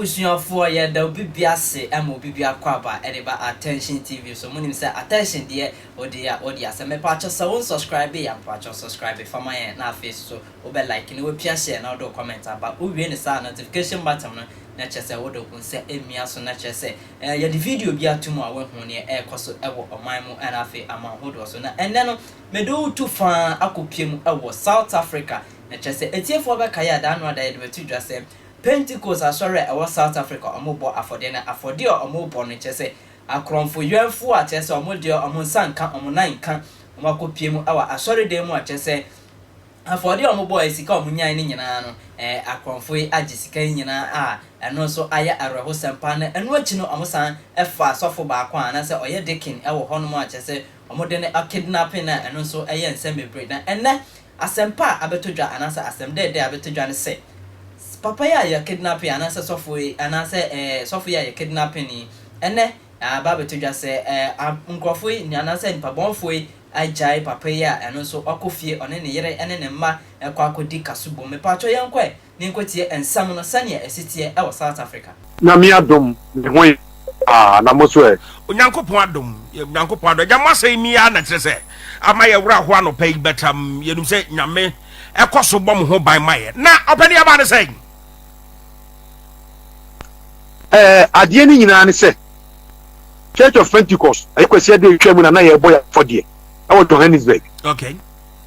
Abusuafoɔ, yɛda obi bi ase ma obi bi akɔ aba de ba Attention TV so. Monim sɛ Attention deɛ, wode a wode asɛm. Mepaakyɛw, sɛ wo nsubscribe yɛ a, mepaakyɛw subscribe fa ma yɛn, na afei so wobɛ like na wapia share na wode wo comment aba. Wowie ne saa, notification button no na kyerɛ sɛ wode wo nsa amia so, na kyerɛ sɛ yɛde video bi ato mu a, woahu neɛ ɛrekɔ so wɔ ɔman mu ɛna afei aman hodoɔ so. Na ɛnnɛ no, mede wo tu faa akɔpie mu wɔ South Africa, na kyerɛ sɛ atiefoɔ bɛkaeɛ a, daa no ada yɛde bɛto dwa sɛ Pentecost asɔre a ɛwɔ South Africa, wɔrebɔ afɔdeɛ, na afɔdeɛ a wɔrebɔ no, kyerɛ sɛ akorɔmfo wɛmfoɔ a kyerɛ sɛ wɔn deɛ wɔn nsa nka, wɔn nan nka, wɔn akɔpie mu wɔ asɔredan mu a kyerɛ sɛ afɔdeɛ a wɔbɔɔ, sika a wɔnyae no nyinaa no, akorɔmfo yi agye sika yi nyinaa a ɛno nso ayɛ awerɛhosɛm paa. Na ɛno akyi no, wɔsan fa sɔfo baako a anaasɛ ɔyɛ deacon wɔ hɔnom a kyerɛ sɛ wɔde no akidnapping a ɛno nso ɛyɛ nsɛm bebree. Na ɛnnɛ asɛmpa a abɛtɔ dwa anaasɛ asɛm dɛɛdɛɛ a abɛtɔ dwa ne sɛ papa yi a yɛ kidnapping anaasɛ sɔfo yi anaasɛ sɔfo yi a yɛ kidnapping yi, ɛnnɛ aba abɛtɔ dwa sɛ nkurɔfo yi anaasɛ nipabɔnfoɔ yi agyae papa yi a ɛno nso ɔkɔ fie, ɔne ne yere ne ne mma ɛkɔ akɔdi kaso bom. Mepatwɔ, yɛnkɔ ne nkɔtie nsɛm no sɛnea ɛsi teɛ ɛwɔ South Africa. Nyame adom, me ho yɛ paa, na mo so ɛ? Onyankopɔn adom, Onyankopɔn adom. Agya, mo asɛm yi ara na kyerɛ sɛ ama yɛ werɛ aho anɔpa yi, but yɛnim sɛ Nyame ɛkɔ so bɔ mo ho ban ma yɛ. Na ɔpɛni aba ne sɛn? Ɛɛ, adeɛ no nyinaa ne sɛ Church of Pentecost, ɛyɛ Kwasiada a ɛtwa mu na na yɛrebɔ yɛn afɔdeɛ ɛwɔ Johannesburg.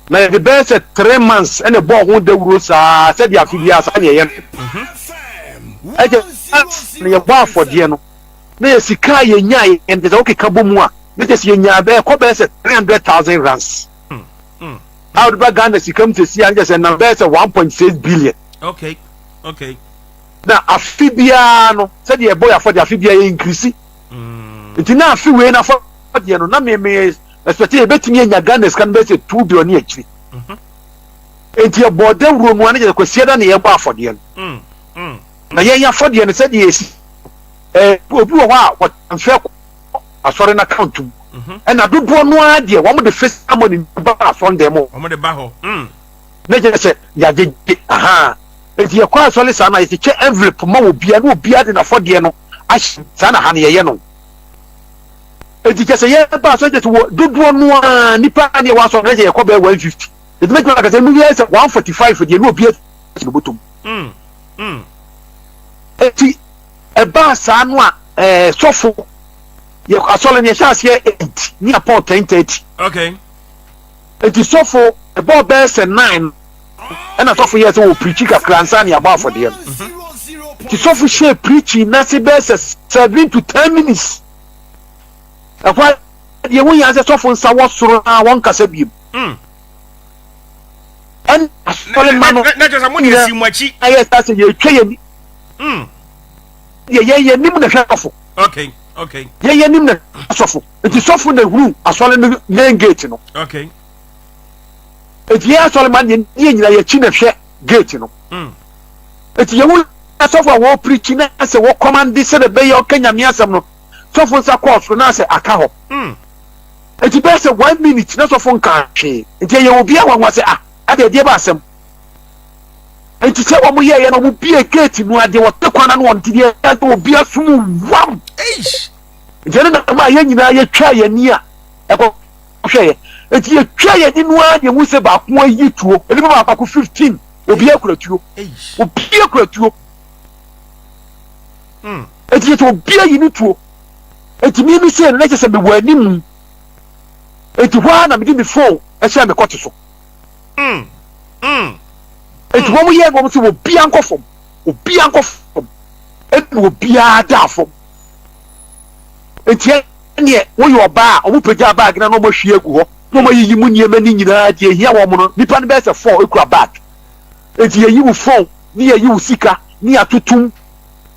Na yɛde bɛyɛ sɛ 3 months ɛna ɛbɔɔ ho dawuro saa, sɛdeɛ afe biara saa ne yɛyɛ no. Ɛkyɛ na yɛbɔ afɔdeɛ no, na yɛ sika a yɛnyaa yɛn kyɛ sɛ wokeka bɔ mu a, na kyɛ sɛ yɛnyaa bɛyɛ kɔ bɛyɛ sɛ R300,000 a wode ba Ghana sika mu sɛsi a, na kyɛ sɛ nam bɛyɛ sɛ 1.6 billion. Na afe biara no, sɛdeɛ yɛbɔ yɛ afɔdeɛ afe biara, yɛ increase. Nti na afe wei no afɔdeɛ no, na me expect yɛbɛtumi anya Ghana sika no bɛyɛ sɛ 2 billion ne akyiri. Nti yɛbɔ dawuro no a, ne kyɛ sɛ Kwasiada na yɛbɔ afɔdeɛ no. Na yɛn afɔdeɛ no, sɛdeɛ yɛsi obi wɔ hɔ a wɔtransfer kɔ asɔre no account mu, ɛna dodoɔ no ara deɛ, wɔn de physical money ba asɔre dɛm hɔ. Wɔn de ba hɔ. Na kyerɛ sɛ yɛagyegye aha. Nti yɛkɔ asɔre saa na yɛkyekyɛ envelope ma obiara, na obiara de n'afɔdeɛ no ahyɛ. Saa na ha no yɛyɛ no. Nti kyerɛ sɛ yɛba asɔre, kyerɛ sɛ wɔ dodoɔ no ara nipa ne ɛwɔ asɔre no, kyerɛ yɛkɔ bɛyɛ 150. Nti mɛtumi aka sɛ emu yɛ sɛ 145 deɛ, na obiara si ne bɔtɔm. Nti ɛbaa saa no a, sɔfo yɛ asɔre no, yɛhyɛ aseɛ 8 ne apɔn 10:30. Nti sɔfo ɛbɔɔ bɛyɛ sɛ 9, ɛna sɔfo yɛ sɛ wɔ preach kakra ansa ne abɔ afɔdeɛ no. Nti sɔfo hyɛ preaching n'ase bɛyɛ sɛ 7 to 10 minutes. Ɛhɔ deɛ woyɛ sɛ sɔfo nsa wɔ soro na wɔnkasa biem. Ɛna asɔre ma no Na kyerɛ sɛ mo deɛ si mo akyi. Ayɛ sɛ yɛtwa yɛn deɛ, yɛn yɛn nim na hwɛ sɔfo. Yɛn yɛn nim na sɔfo. Nti sɔfo na ehuru asɔre no main gate no. Nti yɛn asɔre ma deɛ, yɛn nyinaa yɛkyi na hwɛ gate no. Nti yɛn wo sɔfo a wɔn preach na sɛ wɔ command sɛ de bɛyɛ ɔka Nyame asɛm no, sɔfo nsa kɔɔ soro na sɛ aka hɔ. Nti bɛyɛ sɛ one minute na sɔfo nka hwee. Nti ɛyɛ obi a wanwa sɛ, ah, ade ɛdeɛ ba asɛm. Nti sɛ wɔn yɛ yɛ na wɔn bie gate no adeɛ, wɔte kwan ano wɔn ti deɛ ɛsɛ obi asum wam. Nti ɛno na ma yɛn nyinaa yɛtwa yɛn ani a ɛkɔ hwɛ yɛ. Nti yɛtwa yɛn ani no ara deɛ, hu sɛ baako ayi tuo, nipa baako 15, obi akura tuo, obi akura tuo. Nti yɛ sɛ obi ayi ne tuo. Nti mi mi sɛ no, na kyerɛ sɛ mewɔ anim. Nti hɔ ara na mede me phone ɛhyɛ me kɔte so. Nti wɔn yɛ wɔn sɛ obiara nkɔ fam, obiara nkɔ fam, ɛna obiara da fam. Nti ɛneɛ woyɛ ɔbaa a, wɔn pagya bag na wɔn ahwie agu hɔ na wɔn ayiyi mu nneɛma ne nyinaa deɛ ehia wɔn no. Nipa no bɛyɛ sɛ four ekura bag. Nti yɛyi wo phone ne yɛyi wo sika ne yɛatotom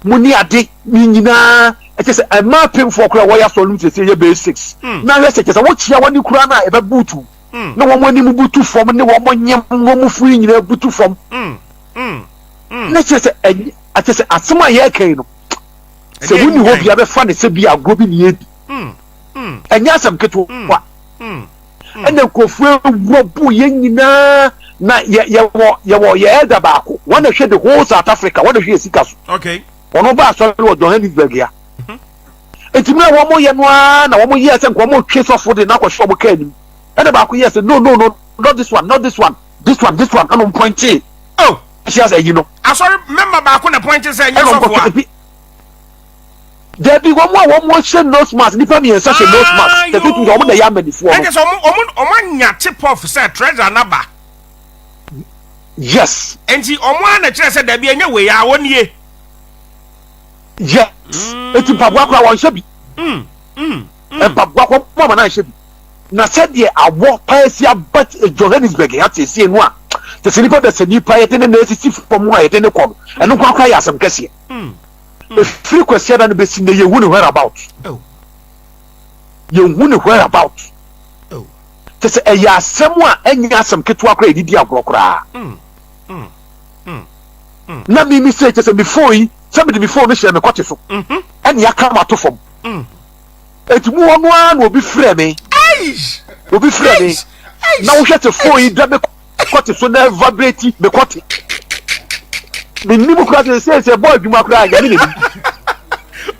mu ne ade ne nyinaa. Ɛkyɛ sɛ mmaa pemfoɔ koraa wɔyɛ asɔre no mu sɛ yɛ bɛyɛ six. Na ahwɛ sɛ kyɛ sɛ wokyia wɔn ani koraa no a, ɛbɛbutu na wɔn anim butu fam ne wɔn nyɛm na wɔn firi nyinaa butu fam. Na kyerɛ sɛ ɛnyɛ akyɛ sɛ asɛm a yɛreka yi no, sɛ wonni hɔ bi a bɛfa ne sɛ bi agorɔ bi ne yɛdi. Ɛnyɛ asɛm ketewa. Ɛna nkurɔfoɔ awura bu yɛn nyinaa. Na yɛwɔ yɛ elder baako, wɔn na hwɛ the whole South Africa, wɔn na hwɛ yɛ sika so. Ɔno ba asɔre wɔ Johannesburg ya. Eti mmerɛ wɔn yɛ no ara na wɔn yɛɛ sɛ nka wɔn retwe sɔfo de no akɔhyɛ wɔn kaa nim. Ɛna baako yɛɛ sɛ no no no not this one not this one this one this one ɛna wɔn pɔintee. Oh. Hyia sɛ ayi no. Asɔre mɛma baako na pɔinte sɛ ɛnyɛ sɔfo a. Dabi wɔn a wɔn hyɛ nose mask nipa mmiɛnsa hyɛ nose mask ah, tɛtɛ tu wɔn na ɛyɛ amanifoɔ no. Ɛnkyɛ sɛ wɔn wɔn wɔn anya tip off sɛ treasure naba. Yes. Nti wɔn a na kyerɛ sɛ dabi ɛnyɛ wei a wɔn nie. Yes. Mm. Eti mpaboa koraa wɔn hyɛ bi. Mm. Mm. Mm. Mpaboa koraa wɔn ama na nhyɛ bi. Na sɛdeɛ awɔ paa si aba Johannesburg ha seesei no a te sɛ nipa dasani paa yɛde ne na esisi fam a yɛde ne kɔ no ɛno nko akora yɛ asɛm kɛseɛ. Mm. Ɛfiri Kwasiada no bɛsi nnɛ yɛnhu ne whereabout. Yɛnhu ne whereabout. Kyɛ sɛ ɛyɛ asɛm a ɛnyɛ asɛm ketewa koraa yɛde di agorɔ koraa. Na mimi sɛ kyɛ sɛ me phone yi sɛ mede me phone no hyɛ me kɔte so ɛne aka ma ato fam. Eti mu hɔ no ara na obi frɛ me. Obi frɛ me na wohwɛ sɛ phone yi da me kɔte so na vibrate me kɔte. Menim koraa sɛ sɛ sɛ bɔ adwuma koraa nyame na nim.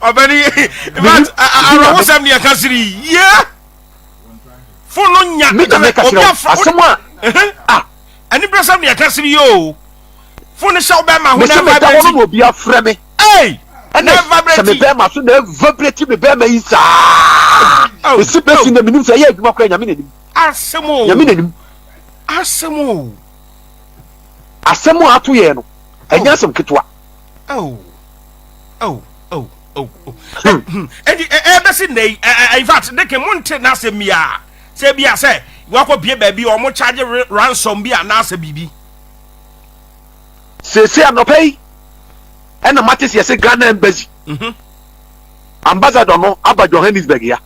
Ɔbɛni in fact awerɛhosɛm ne yɛka sere yie phone no nya Me na meka kyerɛ wo asɛm a ah aniberɛsɛm ne yɛka sere yie o phone no hyɛ wo bɛrima ho na vibrate. Mese meda hɔ no na obi afrɛ me. Hey! Ɛna sɛ me bɛrima so na vibrate me bɛrima yi saa. Esi bɛsi na menim sɛ ɛyɛ adwuma koraa nyame na nim. Asɛm o. Nyame na nim. Asɛm o. Asɛm a ato yɛn no, ɛnyɛ asɛm ketewa. Oh. Oh, oh, oh, oh. Ɛnti ɛbɛsi nnɛ yi, in fact, Dikin mo nte n'asɛm yi a, sɛ bi a sɛ wakɔ pie baabi ɔmo charge ransom bi anaasɛ biribi. Seesei anɔpa yi ɛna mate sɛ yɛsɛ Ghana Embassy mhm. ambassador no aba Johannesburg ya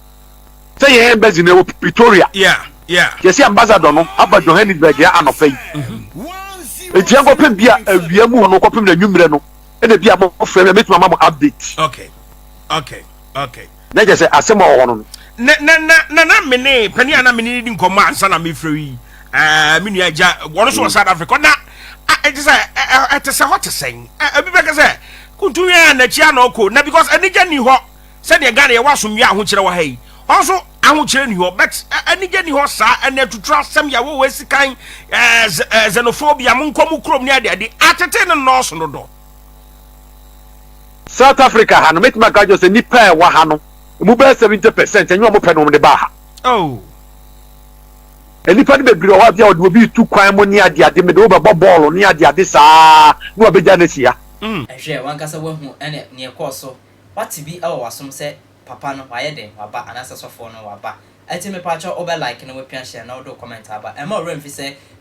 sɛ yɛn embassy no ɛwɔ Pretoria yɛsɛ ambassador no aba Johannesburg ya anɔpa yi mhm. nti yɛn kɔpem bi a awia mu hɔ no kɔpem na anwummerɛ no ɛna bi a mo frɛ mi a mɛtumi ama mo update. Okay. Okay. Okay. Na kyerɛ sɛ asɛm a ɔwɔ hɔ no no. Na na na na na me ne panin a na me ne no di nkɔmmɔ ansa na mefrɛ yi ɛɛ me nua agya wɔn nso wɔ South Africa na ɛte sɛ ɛte sɛ hɔ te sɛn ebi bɛka sɛ kuntu yɛn a n'akyi ana ɔkɔ na because anigye ni hɔ sɛdeɛ Ghana yɛwɔ asomdwe ahokyerɛ wɔ ha yi hɔ nso ahokyerɛ ni hɔ but anigye ni hɔ saa ɛna atuturu asɛm yɛ wɔ esikan ɛɛ xenophobia mo nkɔ mo kurom ne adeade atete ne nnɔɔso dodo. South Africa ha no, mɛtumi aka akyerɛ sɛ nnipa a ɛwɔ ha no, emu bɛyɛ 70% ɛnyɛ wɔn pɛ na wɔn de baa ha. Oh. Nnipa no bebree wɔ hɔ a bi a wɔde obi retu kwan mu ne adeade, mede wo bɛbɔ bɔɔlo ne adeade saa na wabɛgya no asi ha. Hwɛ, w'ankasa woahu ɛne nea ɛkɔɔ so, woate bi wɔ w'asom sɛ papa no wayɛ dɛn, waba, anaasɛ sɔfoɔ no waba. Ɛnti mepakyɛw wobɛ like na wapia share na wode wo comment aba. Ɛmma wo werɛ mfi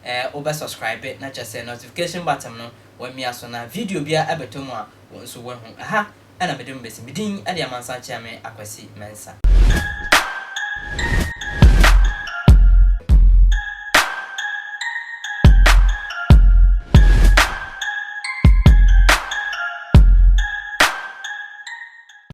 sɛ wobɛ subscribe na kyerɛ sɛ notification button no Wamia so na video biara ɛbɛtɔ mu a wo nso woahu. Ɛha na mede mo bɛsi. Me din de Amansan Kyeame Akwasi Mensah.